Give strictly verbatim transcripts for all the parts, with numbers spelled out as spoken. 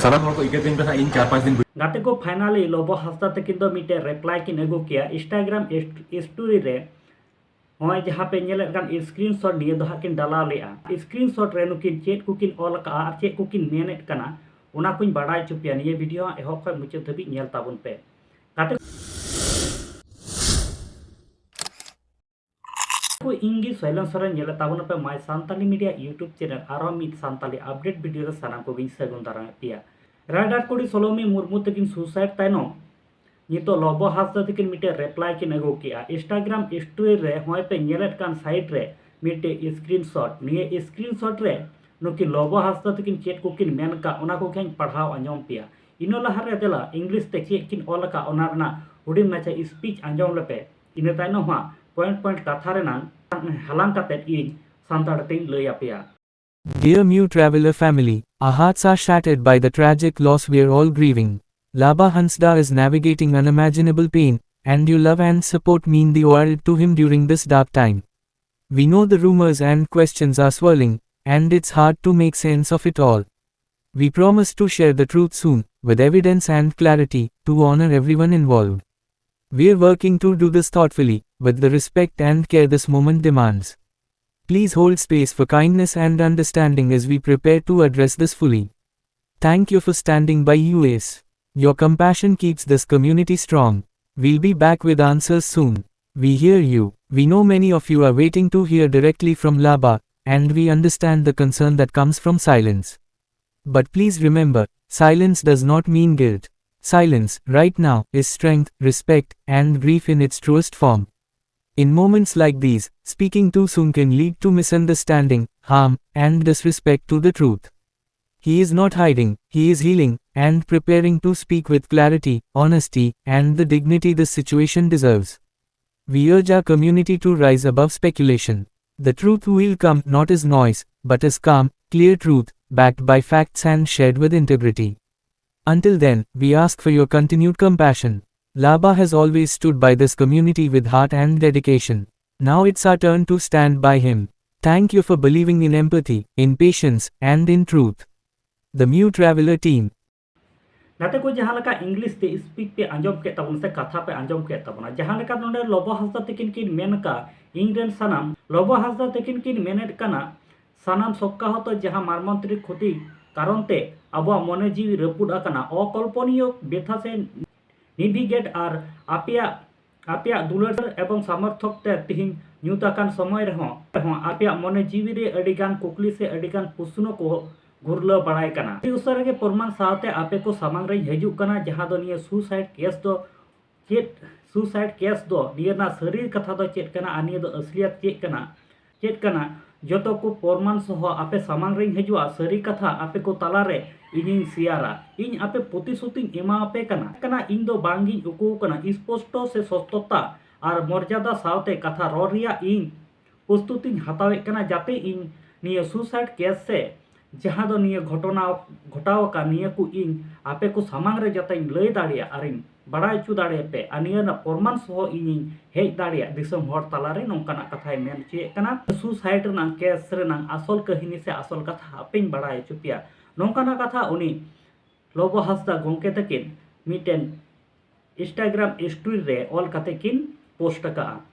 ᱥᱟᱱᱟᱢ ᱦᱚᱲ ᱠᱚ ᱤᱠᱟᱹ ᱫᱤᱱ ᱨᱮ ᱦᱟᱸᱜ ᱤᱧ ᱪᱟᱨ ᱯᱟᱸᱪ ᱫᱤᱱ ᱜᱟᱛᱮ ᱠᱚ, finally ᱞᱚᱵᱚ ᱦᱟᱸᱥᱫᱟ ᱛᱟᱹᱠᱤᱱ ᱫᱚ ᱢᱤᱫᱴᱮᱡ reply ᱠᱤᱱ ᱟᱹᱜᱩ ᱠᱮᱭᱟ Instagram story ᱨᱮ᱾ ᱱᱚᱜᱼᱚᱭ ᱡᱟᱦᱟᱸ ᱯᱮ ᱧᱮᱞᱮᱫ ᱠᱟᱱ screenshot, ᱱᱤᱭᱟᱹ ᱫᱚ ᱦᱟᱸᱜ ᱠᱤᱱ ᱰᱟᱞᱟᱣ ᱞᱮᱜᱼᱟ᱾ Screenshot ᱨᱮ ᱱᱩᱠᱤᱱ ᱪᱮᱫ ᱠᱚᱠᱤᱱ ᱚᱞ ᱟᱠᱟᱜᱼᱟ ᱟᱨ ᱪᱮᱫ ᱠᱚᱠᱤᱱ ᱢᱮᱱᱮᱫ ᱠᱟᱱᱟ, ᱚᱱᱟ ᱠᱚᱧ ᱵᱟᱰᱟᱭ ᱦᱚᱪᱚ ᱯᱮᱭᱟ᱾ ᱱᱤᱭᱟᱹ video ᱦᱟᱸᱜ ᱮᱦᱚᱵ ᱠᱷᱚᱱ ᱢᱩᱪᱟᱹᱫ ᱫᱷᱟᱹᱵᱤᱡ ᱧᱮᱞ ᱛᱟᱵᱚᱱ ᱯᱮ᱾ ᱜᱟᱛᱮ ᱠᱚ, ᱤᱧ ᱜᱮ ᱥᱚᱭᱞᱚᱱ ᱥᱚᱨᱮᱱ, ᱧᱮᱞᱮᱫ ᱛᱟᱵᱚᱱ ᱯᱮ My Santali Media YouTube channel᱾ ᱟᱨᱚ ᱢᱤᱫ ᱥᱟᱱᱛᱟᱞᱤ update video ᱨᱮ ᱥᱟᱱᱟᱢ ᱠᱚᱜᱮᱧ ᱥᱟᱹᱜᱩᱱ ᱫᱟᱨᱟᱢᱮᱫ ᱯᱮᱭᱟ᱾ Rider ᱠᱩᱲᱤ ᱥᱳᱞᱳᱢᱤ ᱢᱩᱨᱢᱩ ᱛᱟᱹᱠᱤᱱ suicide ᱛᱟᱭᱱᱚᱢ ᱱᱤᱛᱚᱜ ᱞᱚᱵᱚ ᱦᱟᱸᱥᱫᱟ ᱛᱟᱹᱠᱤᱱ ᱢᱤᱫᱴᱮᱡ reply ᱠᱤᱱ ᱟᱹᱜᱩ ᱠᱮᱜᱼᱟ᱾ Instagram story ᱨᱮ ᱦᱚᱸᱜᱼᱚᱭ ᱯᱮ ᱧᱮᱞᱮᱫ ᱠᱟᱱ side ᱨᱮ ᱢᱤᱫᱴᱮᱡ screenshot᱾ ᱱᱤᱭᱟᱹ screenshot ᱨᱮ ᱱᱩᱠᱤᱱ ᱞᱚᱵᱚ ᱦᱟᱸᱥᱫᱟ ᱛᱟᱹᱠᱤᱱ ᱪᱮᱫ ᱠᱚᱠᱤᱱ ᱢᱮᱱ ᱠᱟᱜ, ᱚᱱᱟ ᱠᱚᱜᱮᱧ ᱯᱟᱲᱦᱟᱣ ᱟᱸᱡᱚᱢ ᱯᱮᱭᱟ᱾ ᱤᱱᱟᱹ ᱞᱟᱦᱟ ᱨᱮ ᱫᱮᱞᱟ English ᱛᱮ ᱪᱮᱫ ᱠᱤᱱ ᱚᱞ ᱟᱠᱟᱫ, ᱚᱱᱟ ᱨᱮᱱᱟᱜ ᱦᱩᱰᱤᱧ ᱢᱟᱪᱷᱟ speech ᱟᱸᱡᱚᱢ ᱞᱮᱯᱮ᱾ ᱤᱱᱟᱹ ᱛᱟᱭᱱᱚᱢ ᱦᱟᱸᱜ point point ᱠᱟᱛᱷᱟ ᱨᱮᱱᱟᱝ ᱦᱟᱞᱟᱝ ᱠᱟᱛᱮᱫ ᱤᱧ ᱥᱟᱱᱛᱟᱲ ᱛᱮᱧ ᱞᱟᱹᱭ ᱟᱯᱮᱭᱟ᱾ Dear Mu Traveller family, our hearts are shattered by the tragic loss we're all grieving. Laba Hansda is navigating unimaginable pain, and your love and support mean the world to him during this dark time. We know the rumors and questions are swirling, and it's hard to make sense of it all. We promise to share the truth soon, with evidence and clarity, to honor everyone involved. We're working to do this thoughtfully, with the respect and care this moment demands. Please hold space for kindness and understanding as we prepare to address this fully. Thank you for standing by us. Your compassion keeps this community strong. We'll be back with answers soon. We hear you. We know many of you are waiting to hear directly from Laba, and we understand the concern that comes from silence. But please remember, silence does not mean guilt. Silence, right now, is strength, respect, and grief in its truest form. In moments like these, speaking too soon can lead to misunderstanding, harm, and disrespect to the truth. He is not hiding, he is healing and preparing to speak with clarity, honesty, and the dignity this situation deserves. We urge our community to rise above speculation. The truth will come not as noise, but as calm, clear truth, backed by facts and shared with integrity. Until then, we ask for your continued compassion. Laba has always stood by this community with heart and dedication. Now it's our turn to stand by him. Thank you for believing in empathy, in patience, and in truth. The Mu Traveler team. ᱜᱟᱛᱮ ᱠᱚ, ᱡᱟᱦᱟᱸ ᱞᱮᱠᱟ English ᱛᱮ speech ᱯᱮ ᱟᱸᱡᱚᱢ ᱠᱮᱫ ᱛᱟᱵᱚᱱᱟ ᱥᱮ ᱠᱟᱛᱷᱟ ᱯᱮ ᱟᱸᱡᱚᱢ ᱠᱮᱫ ᱛᱟᱵᱚᱱᱟ, ᱡᱟᱦᱟᱸ ᱞᱮᱠᱟ ᱱᱚᱰᱮ ᱞᱚᱵᱚ ᱦᱟᱸᱥᱫᱟ ᱛᱟᱹᱠᱤᱱ ᱠᱤᱱ ᱢᱮᱱ ᱠᱟᱜ, ᱤᱧ ᱨᱮᱱ ᱥᱟᱱᱟᱢ ᱞᱚᱵᱚ ᱦᱟᱸᱥᱫᱟ ᱛᱟᱹᱠᱤᱱ ᱠᱤᱱ ᱢᱮᱱᱮᱫ ᱠᱟᱱᱟ, ᱥᱟᱱᱟᱢ ᱥᱚᱠᱠᱟᱦᱚᱛᱚ ᱡᱟᱦᱟᱸ ᱢᱟᱨᱢᱚᱱᱛᱨᱤ ᱠᱷᱚᱛᱤ ᱠᱟᱨᱚᱱ ᱛᱮ ᱟᱵᱚᱣᱟᱜ ᱢᱚᱱᱮ ᱡᱤᱣᱤ ᱨᱟᱹᱯᱩᱫ ᱟᱠᱟᱱᱟ, ᱚᱠᱚᱞᱯᱚᱱᱤᱭᱚ ᱵᱮᱛᱷᱟ ᱥᱮ ᱱᱤᱵᱷᱤᱜᱮᱴ ᱟᱨ ᱟᱯᱮᱭᱟᱜ ᱟᱯᱮᱭᱟᱜ ᱫᱩᱞᱟᱹᱲ ᱮᱵᱚᱝ ᱥᱟᱢᱚᱨᱛᱷᱚᱠ ᱛᱮ ᱛᱤᱦᱤᱧ ᱧᱩᱛ ᱟᱠᱟᱱ ᱥᱚᱢᱚᱭ ᱨᱮᱦᱚᱸ, ᱨᱮᱦᱚᱸ ᱟᱯᱮᱭᱟᱜ ᱢᱚᱱᱮ ᱡᱤᱣᱤ ᱨᱮ ᱟᱹᱰᱤ ᱜᱟᱱ ᱠᱩᱠᱞᱤ ᱥᱮ ᱟᱹᱰᱤ ᱜᱟᱱ ᱯᱩᱥᱱᱚ ᱠᱚ ᱜᱷᱩᱨᱞᱟᱹᱣ ᱵᱟᱲᱟᱭ ᱠᱟᱱᱟ᱾ ᱟᱹᱰᱤ ᱩᱥᱟᱹᱨᱟ ᱜᱮ ᱯᱨᱚᱢᱟᱱ ᱥᱟᱶᱛᱮ ᱟᱯᱮ ᱠᱚ ᱥᱟᱢᱟᱝ ᱨᱮᱧ ᱦᱤᱡᱩᱜ ᱠᱟᱱᱟ, ᱡᱟᱦᱟᱸ ᱫᱚ ᱱᱤᱭᱟᱹ ᱥᱩᱥᱟᱭᱤᱰ ᱠᱮᱥ ᱫᱚ ᱪᱮᱫ, ᱥᱩᱥᱟᱭᱤᱰ ᱠᱮᱥ ᱫᱚ ᱱᱤᱭᱟᱹ ᱨᱮᱱᱟᱜ ᱥᱟᱹᱨᱤ ᱠᱟᱛᱷᱟ ᱫᱚ ᱪᱮᱫ ᱠᱟᱱᱟ ᱟᱨ ᱱᱤᱭᱟᱹ ᱫᱚ ᱟᱹᱥᱞᱤᱭᱟᱛ ᱪᱮᱫ ᱠᱟᱱᱟ, ᱪᱮᱫ ᱠᱟᱱᱟ, ᱡᱚᱛᱚ ᱠᱚ ᱯᱨᱚᱢᱟᱱ ᱥᱚᱦᱚ ᱟᱯᱮ ᱥᱟᱢᱟᱝ ᱨᱮᱧ ᱦᱤᱡᱩᱜᱼᱟ᱾ ᱥᱟᱹᱨᱤ ᱠᱟᱛᱷᱟ ᱟᱯᱮ ᱠᱚ ᱛᱟᱞᱟᱨᱮ ᱤᱧᱤᱧ ᱥᱮᱭᱟᱨᱟ᱾ ᱤᱧ ᱟᱯᱮ ᱯᱨᱚᱛᱤᱥᱨᱩᱛᱤᱧ ᱮᱢᱟ ᱟᱯᱮ ᱠᱟᱱᱟ, ᱠᱟᱱᱟ ᱤᱧ ᱫᱚ ᱵᱟᱝᱜᱤᱧ ᱩᱠᱩ ᱠᱟᱱᱟ᱾ ᱥᱯᱚᱥᱴᱚ ᱥᱮ ᱥᱚᱛᱚᱛᱟ ᱟᱨ ᱢᱚᱨᱡᱟᱫᱟ ᱥᱟᱶᱛᱮ ᱠᱟᱛᱷᱟ ᱨᱚᱲ ᱨᱮᱭᱟᱜ ᱤᱧ ᱯᱨᱚᱥᱛᱩᱛᱤᱧ ᱦᱟᱛᱟᱣᱮᱫ ᱠᱟᱱᱟ, ᱡᱟᱛᱮ ᱤᱧ ᱱᱤᱭᱟᱹ ᱥᱩᱥᱟᱭᱤᱰ ᱠᱮᱥ ᱥᱮ ᱡᱟᱦᱟᱸ ᱫᱚ ᱱᱤᱭᱟᱹ ᱜᱷᱚᱴᱚᱱᱟ ᱜᱷᱚᱴᱟᱣ ᱟᱠᱟᱱ ᱱᱤᱭᱟᱹ ᱠᱚ ᱤᱧ ᱟᱯᱮ ᱠᱚ ᱥᱟᱢᱟᱝ ᱨᱮ ᱡᱟᱛᱮᱧ ᱞᱟᱹᱭ ᱫᱟᱲᱮᱭᱟᱜ ᱟᱨᱤᱧ ᱵᱟᱲᱟᱭ ᱦᱚᱪᱚ ᱫᱟᱲᱮᱭᱟᱯᱮ ᱟᱨ ᱱᱤᱭᱟᱹ ᱨᱮᱱᱟᱜ ᱯᱨᱚᱢᱟᱱ ᱥᱚᱦᱚ ᱤᱧᱤᱧ ᱦᱮᱡ ᱫᱟᱲᱮᱭᱟᱜ ᱫᱤᱥᱚᱢ ᱦᱚᱲ ᱛᱟᱞᱟᱨᱮ, ᱱᱚᱝᱠᱟᱱᱟᱜ ᱠᱟᱛᱷᱟᱭ ᱢᱮᱱ ᱦᱚᱪᱚᱭᱮᱫ ᱠᱟᱱᱟ᱾ ᱥᱩᱥᱟᱭᱤᱰ ᱨᱮᱱᱟᱜ ᱠᱮᱥ ᱨᱮᱱᱟᱜ ᱟᱥᱚᱞ ᱠᱟᱹᱦᱱᱤ ᱥᱮ ᱟᱥᱚᱞ ᱠᱟᱛᱷᱟ ᱟᱯᱮᱧ ᱵᱟᱲᱟᱭ ᱦᱚᱪᱚ ᱯᱮᱭᱟ᱾ ᱱᱚᱝᱠᱟᱱᱟᱜ ᱠᱟᱛᱷᱟ ᱩᱱᱤ ᱞᱚᱵᱚ ᱦᱟᱸᱥᱫᱟ ᱜᱚᱢᱠᱮ ᱛᱟᱹᱠᱤᱱ ᱢᱤᱫᱴᱮᱱ ᱤᱱᱥᱴᱟᱜᱨᱟᱢ ᱥᱴᱳᱨᱤ ᱨᱮ ᱚᱞ ᱠᱟᱛᱮ ᱠᱤᱱ ᱯᱳᱥᱴ ᱟᱠᱟᱫᱼᱟ᱾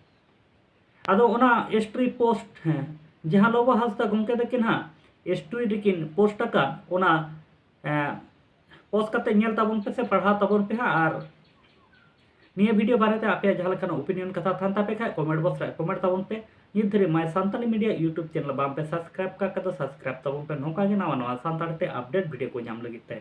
ᱟᱫᱚ ᱚᱱᱟ ᱥᱴᱳᱨᱤ ᱯᱳᱥᱴ, ᱦᱮᱸ, ᱡᱟᱦᱟᱸ ᱞᱚᱵᱚ ᱦᱟᱸᱥᱫᱟ ᱜᱚᱢᱠᱮ ᱛᱟᱹᱠᱤᱱ ᱦᱟᱸᱜ ᱥᱴᱳᱨᱤ ᱨᱮᱠᱤᱱ ᱯᱳᱥᱴ ᱟᱠᱟᱫ, ᱚᱱᱟ ᱯᱳᱥᱴ ᱠᱟᱛᱮ ᱧᱮᱞ ᱛᱟᱵᱚᱱ ᱯᱮ ᱥᱮ ᱯᱟᱲᱦᱟᱣ ᱛᱟᱵᱚᱱ ᱯᱮ ᱦᱟᱸᱜ᱾ ᱟᱨ ᱱᱤᱭᱟᱹ ᱵᱷᱤᱰᱤᱭᱳ ᱵᱟᱨᱮᱛᱮ ᱟᱯᱮᱭᱟᱜ ᱡᱟᱦᱟᱸ ᱞᱮᱠᱟᱱᱟᱜ ᱚᱯᱤᱱᱤᱭᱚᱱ ᱠᱟᱛᱷᱟ ᱛᱟᱦᱮᱱ ᱛᱟᱯᱮ ᱠᱷᱟᱡ ᱠᱚᱢᱮᱱᱴ ᱵᱚᱠᱥ ᱨᱮ ᱠᱚᱢᱮᱱᱴ ᱛᱟᱵᱚᱱ ᱯᱮ᱾ ᱱᱤᱛ ᱫᱷᱟᱹᱨᱤᱡ My Santali Media YouTube channel ᱵᱟᱝ ᱯᱮ ᱥᱟᱵᱥᱠᱨᱟᱭᱤᱵ ᱠᱟᱜ ᱠᱷᱟᱡ ᱫᱚ ᱥᱟᱵᱥᱠᱨᱟᱭᱤᱵ ᱛᱟᱵᱚᱱ ᱯᱮ, ᱱᱚᱝᱠᱟ ᱜᱮ ᱱᱟᱣᱟ ᱱᱟᱣᱟ ᱥᱟᱱᱛᱟᱲᱤ ᱛᱮ ᱟᱯᱰᱮᱴ ᱵᱷᱤᱰᱤᱭᱳ ᱠᱚ ᱧᱟᱢ ᱞᱟᱹᱜᱤᱫ ᱛᱮ᱾